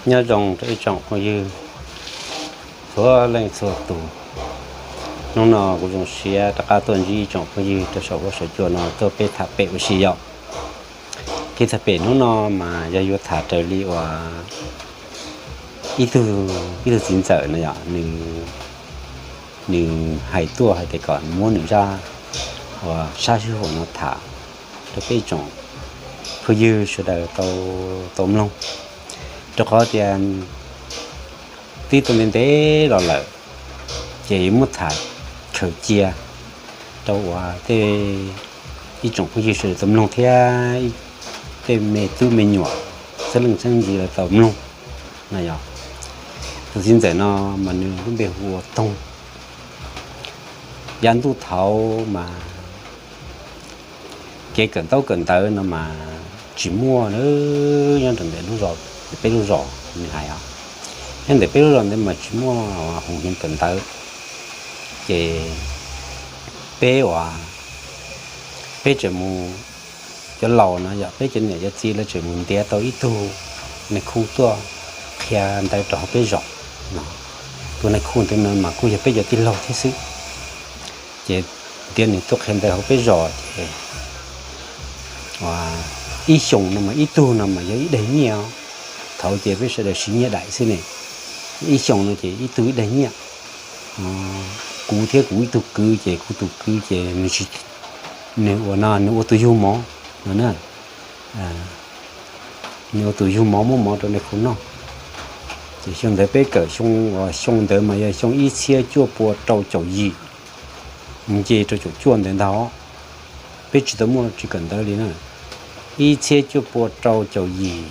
Nyob zoo rau ib tsoom phooj ywg txhua leej txhua tus. Hnub no kuv zoo siab rov qab tuaj ntsib ib tsoom phooj ywg rau saum huab saum cua no tuaj peb tham pem ua si yom. Kev tham pem hnub no mas yog yuav tham raws li uas ib tug, ib tug txiv ntxawm no yom, nws, nws hais tuaj hais tias kom muab nws zaj uas sab sij huam no tham rau peb ib tsoom phooj ywg sawv daws tau, tau mloog, rau qhov tias twb tau ntev ntev los lawm, ces yuav muab tham khaws cia rau uas tej, ib tsoom phooj ywg sawv daws tau mloog thiab tej me tub me nyuam txheeb leej txheeb ntxwv lawv tau mloog no yom. Tus txiv ntxawm no mas nws lub npe hu ua Toog. Yav ntuj thaud mas kev kawm ntaub kawm ntawv no mas tsis muaj nyob rau ntawm peb lub zos, nws hais os, nyob ntawm peb lub zos ntawd mas tsis muaj hoos hias kawm ntawv. Ces peb uas, peb tseem mus, cov laus no yog peb cov niam cov txiv lawv tseem mus ntiav tau ib tug nais khu tuaj qhia ntawv rau hauv peb zos no. Tus nais khu ntawd no mas kuj yog peb cov tij laug thiab xwb. Ces ntiav nws tuaj qhia ntawv hauv peb zos ces ib xyoos no mas ib tug no mas yog ib daig nyiaj. Thaud ces peb sawv daws siv nyiaj daim xwb ne, ib xyoos no ces ib tug ib daig nyiaj. Kuv thiab kuv ib tug kwv ces kuv tus kwv ces nws, nws ua no nws ua tus yug mov no na. Nws ua tus yug mov muab mov rau nais khu noj. Ces xyoo ntawd peb kawm, xyoo ntawd mas yog xyoo ib txhiab cuaj pua rau caum yim mus nce rau caum cuaj ntawd ntag. Peb tsis tau muaj tsis kawm ntawv li na. Ib txhiab cuaj pua rau caum yim,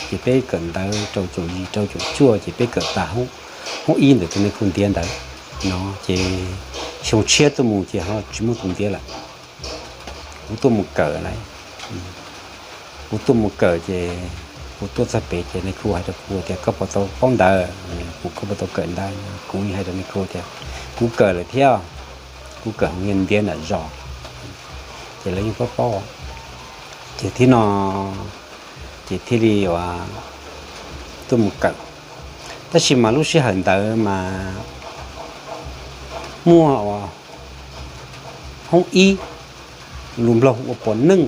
ces peb kawm ntawv rau caum yim rau caum cuaj ces peb kawm tas hoob ib ntawm tus nais khu ntiav ntawd no. Ces xyoo tshiab tuaj mus ces ho tsis muaj tus ntiav lawm. Kuv tuaj mus kawm lawm. Kuv tuaj mus kawm ces kuv tuaj txog pem ces nais khu hais rau kuv tias koj puas tau paub ntawv, kuv, koj puas tau kawm ntawv. Kuv hais rau nais khu tias kuv kawm lawm thiab, kuv kawm hoos hias ntiav nram zos. Ces lawv yeej paub paub. Ces thiab no ces thiaj li uas tuaj mus kawm. Tab sis mas lub sij hawm ntawd mas muaj uas hoob ib, lus Nplog ua pos neej,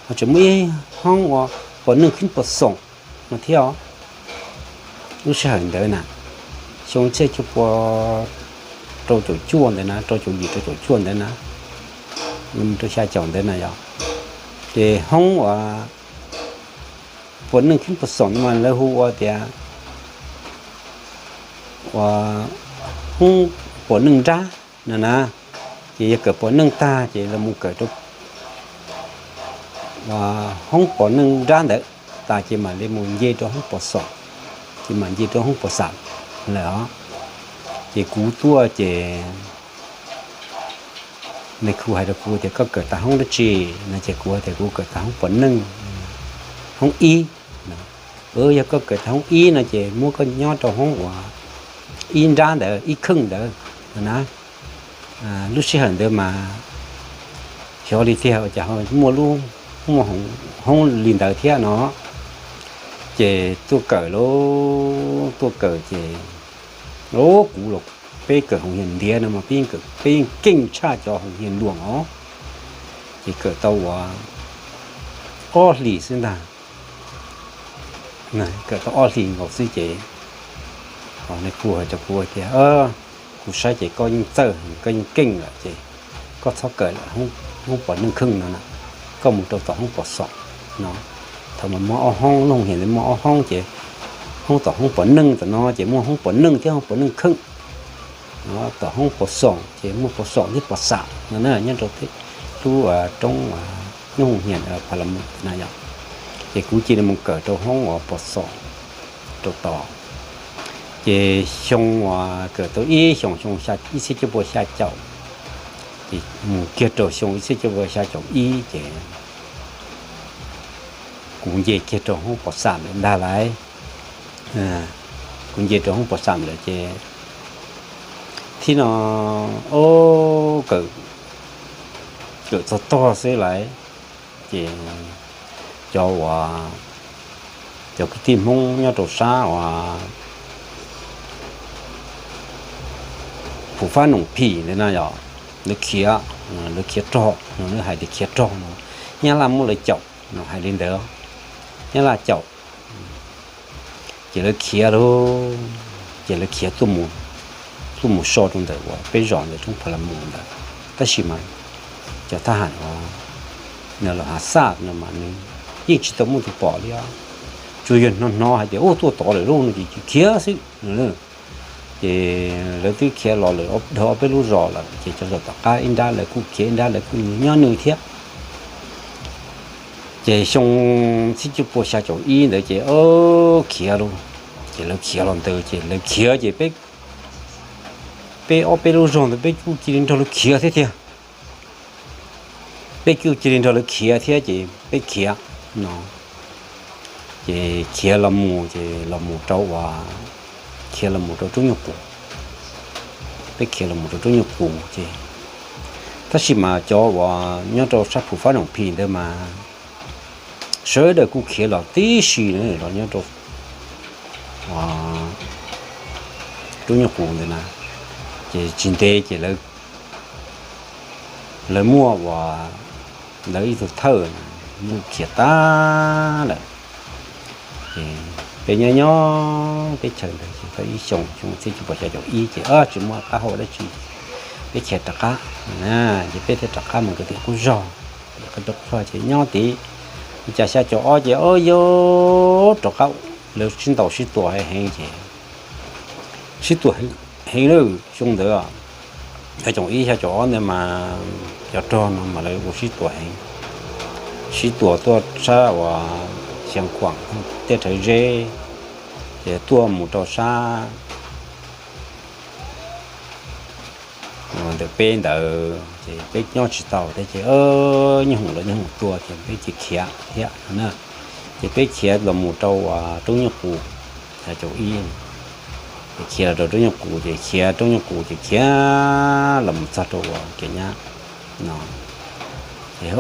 ho tseem muaj ib hoob ua pos neej khib pos xoom no thiab os. Lub sij hawm ntawd na, xyoo txhiab cuaj pua rau caum cuaj ntawd na, rau caum yim rau caum cuaj ntawd na, rau xya caum ntawd na yog, ces hoob uas pos neej khib pos xoom mas lawv hu ua tias ua hoob pos neej nrab no na. Ces yog kawm pos neej tag ces lawv mus kawm rau hoob pos neej nrab ntawd tas ces mam li mus nce rau hoob pos xoom, ces mam nce rau hoob pos xam lawm os. Ces kuv tuaj ces nais khu hais rau kuv tias koj kawm tag hoob dab tsi no, ces kuv hais tias kuv kawm tag hoob pos neej, hoob ib. Yog koj kawm tag hoob ib no ces muab koj nyob rau hoob uas ib nrab ntawd, ib kheej ntawd na. Lub sij hawm ntawd mas xyov li tiag cas muaj lub, muaj hoob li ntawd thiab no. Ces tuaj kawm lauj, tuaj kawm ces, o, kuv los peb kawm hoos hias ntiav no mas peb yeej keej tshaj cov hoos hias luam os. Ces kawm tau uas ob hlis xwb ntag. Kawm tau ob hlis nkaus xwb ces nais khu hais rau kuv tias, kuv saib ces koj yeej txawj, koj yeej keej lawm ces koj txhob kawm lawm, hoob pos neej kheej no na, koj mus rau tom hoob pos xoom no. Thaum mas muaj ob hoob, lub hoos hias ntawd muaj ob hoob ces hoob tom hoob pos neej tom no ces muaj hoob pos neej thiab hoob pos neej kheej. Tom hoob pos xoom ces muaj pos xoom thiab pos xam no na, nyob rau lub roob, lub hoos hias Pha La Mus na yom. Ces kuv cia li mus kawm rau hoob uas pos xoom rau tod. Ces xyoo uas kawm tau ib xyoos, xyoo ib txhiab cuaj pua xya caum, ces mus kiag rau xyoo ib txhiab cuaj pua xya caum ib ces kuv nce kiag rau hoob pos xam lawm ntag lauj. Kuv nce rau hoob pos xam lawm ces thiab no, o, kawm, kawm txog tog xwb lauj, ces cov uas cov kwv tij Hmoob nyob rau sab uas Phu Fab Noom Phim ntawd na yog, lawv khiav, lawv khiav rog no, lawv hais tias khiav rog no, Nyab Laj muab lawv caum no, hais li ntawd, Nyab Laj caum, ces lawv khiav lauj, ces lawv khiav tuaj mus so rau ntawm uas peb zos ntawm roob Pha La Mus ntawd. Tab sis mas cov thab ham uas nws los ha xaj no mas nws yeej tsis tau muaj tus pom li os. Tsuas yog hnov hnov hais tias ub tuaj tod lawm lauj no ces khiav xwb. Ces lawv twb khiav los lawm dhau ob peb lub zos lawm ces cov zos tom qab ib nrab lawv kuj khiav ib nrab lawv kuj nyob nws thiab. Ces xyoo txhiab cuaj pua xya caum ib ntawd ces khiav lauj, ces lawv khiav los ntawd ces lawv khiav ces peb, peb ob peb lub zos ntawd peb kuj cia li nrog lawv khiav thiab tiag. Peb kuj cia li nrog lawv khiav thiab ces peb khiav no, ces khiav los mus ces los mus rau uas, khiav los mus rau roob Nyuj Qus. Peb khiav los mus rau roob Nyuj Qus ces, tab sis mas cov uas nyob rau sab Phu Fab Noom Phim ntawd mas sawv daws kuj khiav los tib si los nyob rau roob Nyuj Qus ntawd na, ces tsis ntev ces lawv muaj uas lawv ib tug thawj mus khiav tag lawm. Ces peb nyob nyob teb chaws ntawd ces tau ib xyoos, xyoo txhiab cuaj pua xya caum ib ces tsis muaj qab hau dab tsi, peb khiav rov qab, ces peb thiaj rov qab mus rau tim qub zog. Qab rau qub zog ces nyob tid, cas xya caum ob ces o yog rov qab lawv sib ntaus sib tua heev ces sib tua heev lawm xyoo ntawd. Xya caum ib xya caum ob ntawd mas cov rog no mas lawv ua sib tua heev, sib tua tuaj sab uas Xeev Khuam tej rhawv zeb, ces tuaj mus rau sab ntawm peb ntawd ces peb nyob tsis tau thiab ces nyob hoom lawv nyob hoom tua ces peb cia khiav thiab na. Ces peb khiav los mus rau uas roob Nyuj Qus, xya caum ib, ces khiav los rau roob Nyuj Qus ces khiav roob Nyuj Qus ces khiav los mus txog rau uas kev nyab no, ces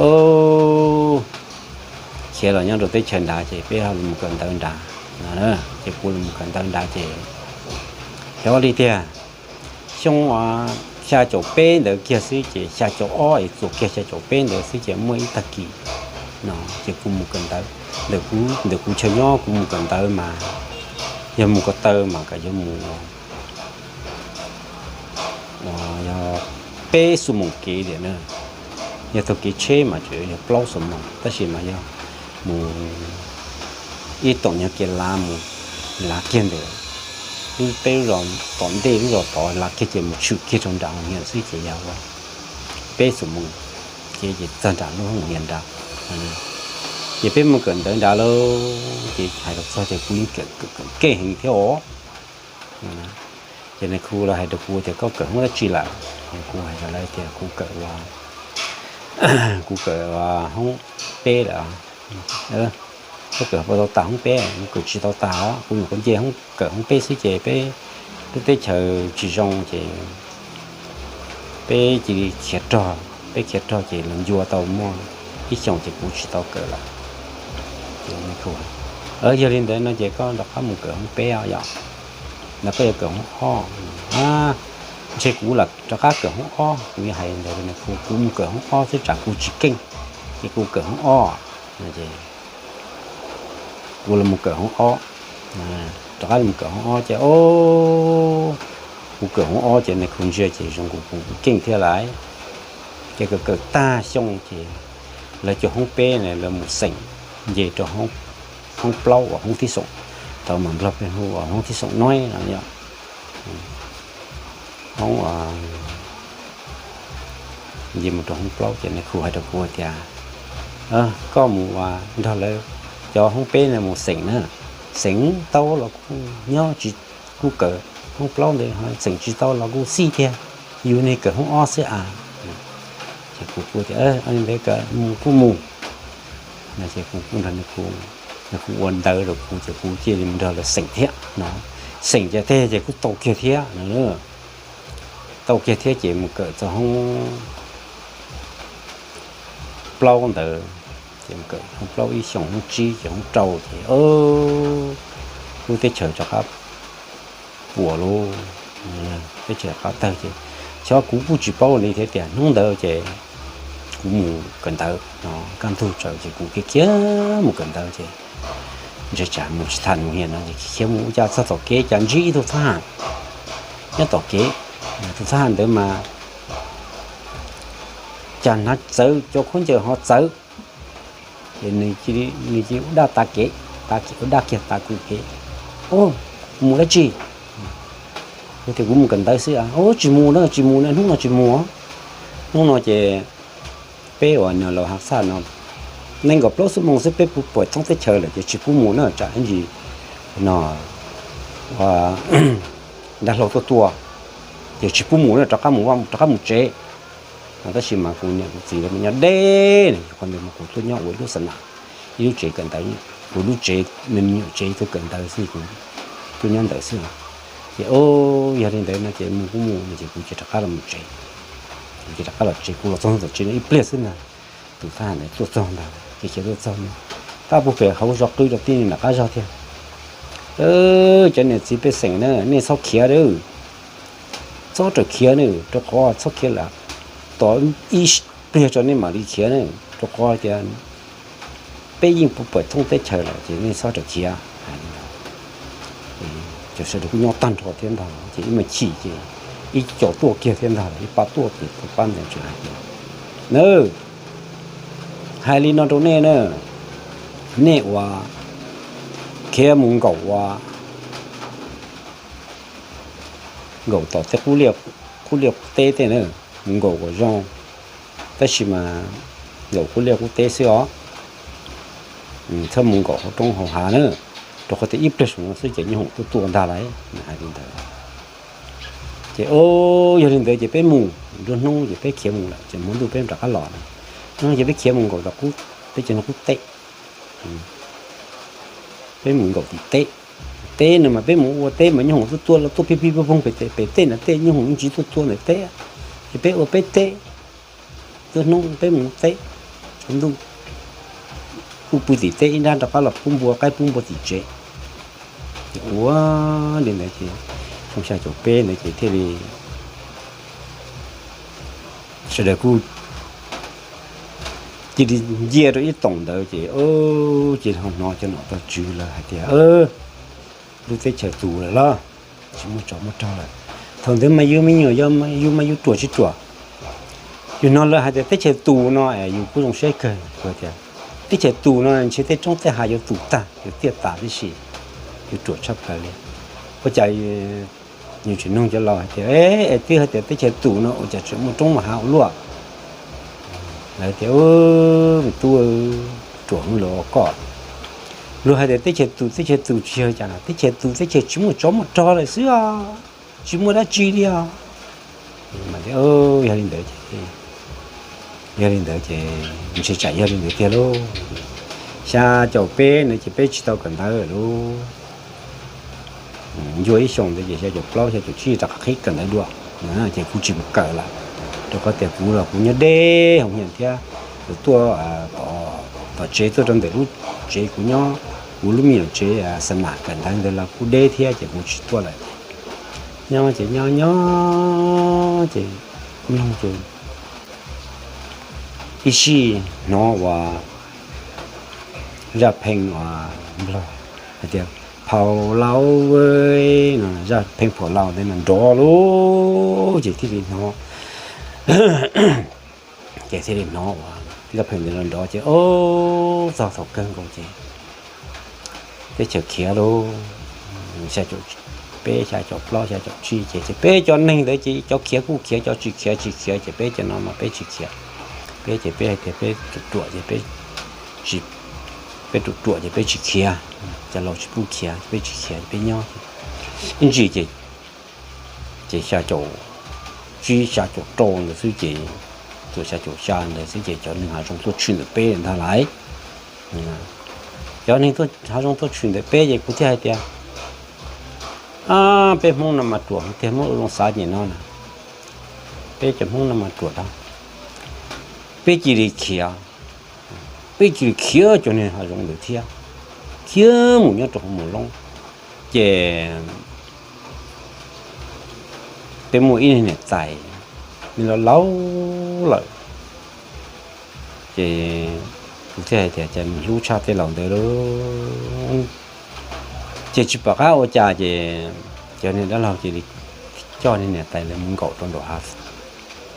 khiav los nyob rau teb chaws nrad ces peb ho los mus kawm ntawv nrad no, ces kuv los mus kawm ntawv nrad ces xyov li tiag, xyoo xya caum peb ntawd kiag xwb ces xya caum ob es txuas kiag xya caum peb ntawd xwb ces muaj ib tag kis no ces kuv mus kawm ntawv, ntawm kuv chaw nyob kuv mus kawm ntawv mas yog mus ko taw mas kom yog mus uas yog peb xuab moos kev tiam na, yog taug kev tsheb mas tseem yog plaub xuab moos tab sis mas yog mus ib toom nyuag kev lav mus, lav kiag ntawm lub peb lub zos tom ntej lub zos tod lav kiag ces mus tshwm kiag rau nram hav niam xwb ces yog ua peb xuab moos kev ces txog nram lub hav niam nrad. Ces peb mus kawm ntawv nrad lauj ces hais los txog ces kuv yeej kawm keej heev thiab os. Ces nais khu los hais rau kuv tias koj kawm hoob dab tsi lawm? Kuv hais rau lawv tias kuv kawm, kuv kawm hoob peb lawm. Koj kawm puas tau tas hoob peb? Kuv kawm tsis tau tas os, kuv nyuam qhuav nce kawm hoob peb xwb ces peb lub teb chaws tsis zoo ces peb cia li khiav rog, peb khiav rog ces los ncua tau muaj ib xyoos ces kuv tsis tau kawm lawm. Yog li ntawd no ces koj rov qab mus kawm hoob peb os yom, los koj yuav kawm hoob ob? Ntshe kuv lam rov qab kawm hoob ob, kuv yuav hais ntawd rau nais khu, kuv mus kawm hoob ob xwb tsam kuv tsis keej, ces kuv kawm hoob ob. Kuv los mus kawm hoob ob, rov qab los mus kawm hoob ob ces o, kuv kawm hoob ob ces nais khu ntsia ces zoo nkaus kuv keej thiab lawm. Ces kawm kawm tag xyoo ces lawv cov hoob peb na lawv mus xeem nce rau hoob plaub uas hoob tib xoom, tau mas Nplog peb hu ua hoob tib xoom no yom. Hoob nce mus rau hoob plaub ces nais khu hais rau kuv tias koj mus nrog lawv cov hoob peb na mus xeem na, xeem tau los kuj nyob, tsis, kuj kawm hoob plaub ntawd, xeem tsis tau los kuj xij tiag, yus ne kawm hoob ob xwb a. Ces kuv kuj tias ntawd mus kuj mus. Ces kuv kuj nrog nais khu ua ntawv rau kuv ces kuv cia li mus nrog lawv xeem thiab no. Xeem ces teg ces kuj tau kiag thiab no. Tau kiag thiab ces mus kawm txog hoob plaub ntawd, Ces mus kawm hoob plaub ib xyoos hoob tsib ces hoob rau ces lub teb chaws rov qab puas lub, teb chaws rov qab tawg ces xyov kuv kuj tsis paub li thiab tias hnub ntawd ces kuv mus kawm ntawv no kaj ntug tsaus ces kuv khiav khiav mus kawm ntawv ces ntshe tsam mus tsis tau nws no ces khiav mus ua cas txog tom kev cas ntsib ib tug thab ham nyob tom kev. Tus thab ham ntawd mas cas hnav txawv cov khaub ncaws ho txawv ces nws cia li ua dab tav kev, ua dab kiag tav kuv kev. Mus dab tsi? Tias kuv mus kawm ntawv xwb. Tsis mus na, tsis mus na, hnub no tsis mus. Hnub no ces peb uas nws laus hav xaj no nees nkaum plaub xuab moos xwb peb puas puas thoob teb chaws lawm ces tsis pub mus na, tsam ib ntsis no dav hlau tuaj tua ces tsis pub mus na, rov qab mus, rov qab mus tsev. Tab sis mas kuv niam kuv txiv lawv mas nyob deb, qhov ntawd mas kuv tuaj nyob ua ib lub xa nam, ib lub tsev kawm ntawv, kuv lub tsev, me nyuam tsev tuaj kawm ntawv xwb, kuv tuaj nyob ntawd xwb. Ces yog li ntawd no ces mus kuj mus no ces kuv cia rov qab los mus tsev. Kuv cia rov qab los tsev, kuv los txog tom tsev no ib pliag xwb ntag, tus thab ham ntawd tuaj txog ntag, khiav tuaj txog no, tab puag pem hauv zos qw rau tib neeg nram qab zog tias, cov niam txiv pej xeem na, nej txhob khiav lawm, txhob rawm khiav na, rau qhov txhob khiav lawm, tos ib pliag tso nej mam li khiav na, rau qhov tias peb yeej puas puas thoob teb chaws lawm ces nej txhob rawm khiav. Cov sawv daws kuj nyob tag nrho thiab ntag ces ib me chim ces ib co tuaj kiag thiab ntag, ib pab tuaj ces tus pab ntawd tseem hais tias, na, hais li no rau nej na, nej uas khiav mus nkaum ua nkaum tom tej qub liaj qub teb tej na, mus nkaum kom zoo, tab sis mas nkaum qub liaj qub teb xwb os, txhob mus nkaum hauv roob hauv hav na, rau qhov tias ib pliag saum no xwb ces nyooj hoom tuaj tua ntag lauj. Nws hais li ntawd. Ces yog li ntawd ces peb mus, nruab hnub ces peb khiav mus lawm ces hmo ntuj peb rov qab los na. Ces peb khiav mus nkaum tom qub, peb cov no qub teb, peb mus nkaum tim teb. Teb no mas peb mus ua teb mas nyooj hoom tuaj tua los tuaj pig pig pog poog pem tej no, tej nyooj hoom yeej tsis tuaj tua ntawm teb, ces peb ua peb teb. Nruab hnub peb mus teb, ntuj kuj pw tim teb ib nrab rov qab los pub npua qaib pub npua tim tsev. Ces ua li ntawd ces xyoo xya caum peb ntawd ces thiaj li sawv daws kuj cia li ncia rau ib toom ntawd ces cia li ho hnov cov nom cov tswv lawv hais tias lub teb chaws tus lawm los tsis muaj tsov muaj rog lawm. Thaum ntawd mas yus me nyuam yus mas yus ruam tsis ruam. Yus hnov lawv hais tias teb chaws tus no es yus kuj zoo siab kawg, tias teb chaws tus no ntshe tej roob tej hav yuav tus tag yuav tiaj tas tib si, yus ruam tshaj plaws li. Ua cas yus tsis nug cov laus hais tias es twb hais tias teb chaws tus no ua cas tseem muaj roob muaj hav ua luaj? Lawv tias me tub, ruam hwv lawm koj. Luag hais tias teb chaws tus teb chaws tus tsis yog cas, teb chaws tus teb chaws tsis muaj tsov muaj rog lawm xwb os, tsis muaj dab tsi li os. Yog li ntawd ces, yog li ntawd ces ntshe tsam yog li ntawd tiag lauj. Xya caum peb ntawd ces peb tsis tau kawm ntawv lawm lauj. Ncua ib xyoos ntawd ces xya caum plaub xya caum tsib rov qab qhib kawm ntawv dua, ces kuv tsis mus kawm lawm, rau qhov tias kuv los kuv nyob deb hoo hiam thiab, kuv tuaj tom tsev tuaj rau ntawm lub tsev kuv nyob, kuv lub me nyuam tsev xa nam kawm ntawv ntawd los kuj deb thiab ces kuv tsis tuaj lawm. Nyob ces nyob nyob ces mloog ces ib sij hnov uas zaj pheej uas nplog hais tias phau lau no, zaj pheej phau lau ntawd no nrov lauj, ces thiaj li hnov, ces thiaj li hnov uas zaj pheej ntawd no nrov ces ob txog thaum kawg nkaus ces teb chaws khiav lauj. Xya caum peb xya caum plaub xya caum tsib ces ces peb cov neeg ntawd ces cov khiav kuj khiav, cov tsis khiav tsis khiav, ces peb cov no mas peb tsis khiav. Peb ces peb hais tias peb ruam ruam ces peb tsis, peb ruam ruam ces peb tsis khiav, cov laus tsis pub khiav, peb tsis khiav peb nyob ib ntsis ces, ces xya caum tsib xya caum rau ntawd xwb ces, txuas xya caum xya ntawd xwb ces cov neeg hav zoov tuaj tshwm ntawm peb ntag lauj. Cov neeg hav zoov tuaj tshwm ntawm peb ces kuv thiaj hais tias peb Hmoob no mas ruam tiag, Hmoob ua zoo xav nyem no na, peb cov Hmoob no mas ruam dab, peb cia li khiav. peb cia li khiav cov niag hav zoov ntawd thiab, khiav mus nyob rau hauv Moos Loob. Ces peb muaj ib niam tais, nws laus laus lawm, ces kuv thiaj hais tias cas nws hlub tshaj tej laus ntawd lauj. Ces tsis pom qab ua cas ces cov niag dab laug cia li coj niag niam tais lawv mus nkaum rau nraum hav,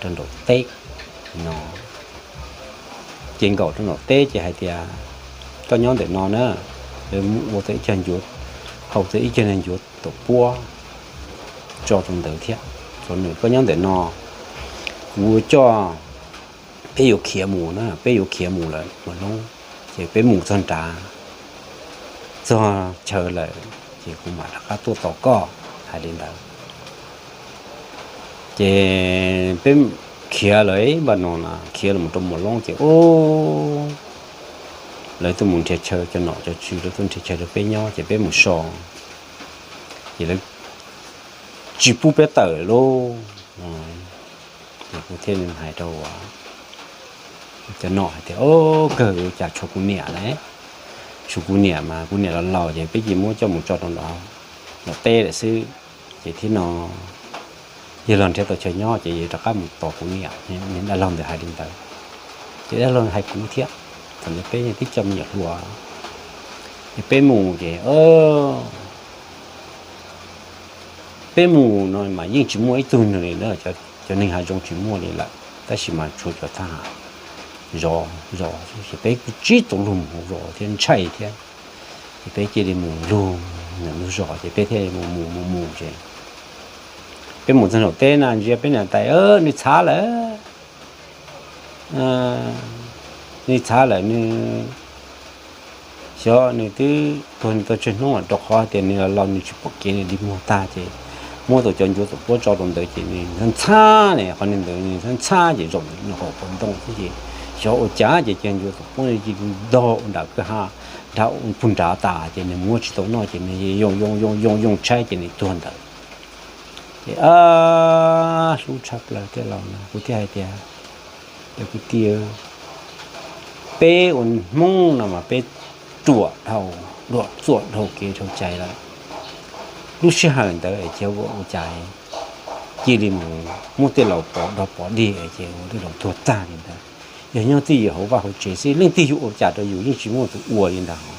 rau nraum teb no. Ces nkaum rau nraum teb ces hais tias, koj nyob ntawm no na, lawv mus ua tau ib co ncuav, hau tau ib co niag ncuav tuam puab tso rau ntawd thiab, rau nws, koj nyob ntawm no, kuv coj, peb yuav khiav mus na, peb yuav khiav mus lawm Moos Loob, ces peb mus txog nrad, txog chaw lawm, ces kuv mam rov qab tuaj tos koj, hais li ntawd. Ces peb khiav lawm, npaj no na khiav los rau Moos Loob ces, o, lawv tuaj mus nrhiav chaw, cov nom cov tswv lawv tuaj nrhiav chaw rau peb nyob ces peb mus so, ces lawv tsis pub peb tawm lauj. Ces kuv thiaj li hais rau cov nom hais tias, o, kawg ua cas tshuav kuv niam na, tshuav kuv niam mas kuv niam los laus ces peb cia li muab coj mus tso rau nraum teb lawm xwb, ces thiab no yog los nrhiav tau chaw nyob ces yog rov qab mus tos kuv niam. Dab laug ntawd hais li ntawd, ces dab laug hais kuv thiab, thaum ntawd peb twb cov me nyuam hluas, ces peb mus ces, peb mus no mas yeej tsis muaj ib tug neeg li na, cov neeg hav zoov tsis muaj li lawm, tab sis mas tshuav cov thab ham zov zov, ces peb kuj tsib tug lug mus zov thiab ntshai thiab, ces peb cia li mus lug ntawm lub zos ces peb thiaj li mus mus mus mus ces peb mus txog nraum teb na ntsia peb niam tais, nws txhav lawm, nws txhav lawm, nws xyov nws twb tuag nws tau tsawg hnub rau qhov tias nws los laus nws tsis pom kev nws dig muag tag ces muab tau cov ncuav tuam puab tso rau ntawd ces nws ntxhab ntxhab ne, qhov nws ntawd nws ntxhab ntxhab ces zaum nws qhov pom ntoo xwb ces xyov ua cas ces cov ncuav tuam puab cia li ntog ua nram kwj ha, nrad puag nrad tas ces nws muab tsis tau noj ces nws yoo yoo yoo yoo tshaib ces nws tuag ntawd. Ces hlub tshaj plaws tej laus no kuv thiaj hais tias, cov kwv tij, peb ua Hmoob no mas peb ruam dhau, ruam txuam dhau kev dhau cai lawm. Lub sij hawm ntawd es cia ua ua cas cia li mus muab tej laus pov dog pov dig es ces ua tej laus tuag tag li ntawd. Yog nyob twj ywm hauv vaj hauv tsev xwb leej twg yuav ua cas rau yus yeej tsis muaj tus ua li ntawd.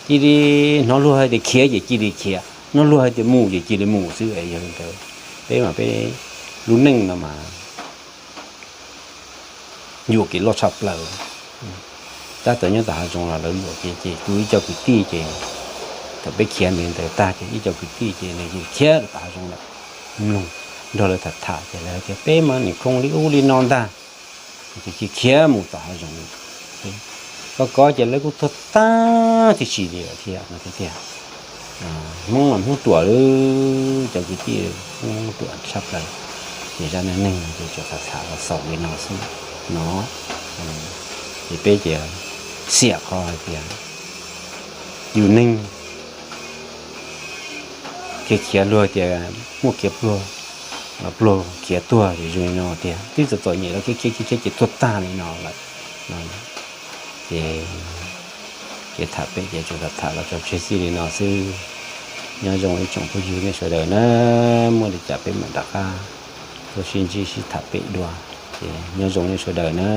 Cia li hnov luag hais tias khiav ces cia li khiav, hnov luag hais tias mus ces cia li mus xwb es yog li ntawd. Peb mas peb lub neej no mas yuam kev loj tshaj plaws. Tab tom nyob tom hav zoov los lawv yuam kev ces kuv ib co kwv tij ces thaum peb khiav ntawd ntawd tag ces ib co kwv tij ces nws khiav tom hav zoov lawm, mloog nrog lawv tham tham ces lawv hais tias peb mas nim khoo li ub li no ntag, ces khiav mus tom hav zoov. Kov kov ces lawv kuj tuag tag tib si li lawm thiab no tiag. Hmoob mas Hmoob ruam li, cov kwv tij Hmoob ruam tshaj plaws. Ces zaj neej neeg no ces tsuas tham tham los xaus li no xwb no. Ces peb ces xiam qhov hais tias yus neeg khiav khiav luag tias muaj kev pluag, pluag khiav tuag zoo li no tiag, twb txom txom nyem los khiav khiav khiav khiav ces tuag tag li no lawm. Ces kev tham pem ces tsuas tham tham los tso tseg txij li no xwb. Nyob zoo ib tsoom phooj ywg nej sawv daws na, muaj li cas peb mam rov qab tuaj sib ntsib sib tham pem dua. Ces nyob zoo nej sawv daws na.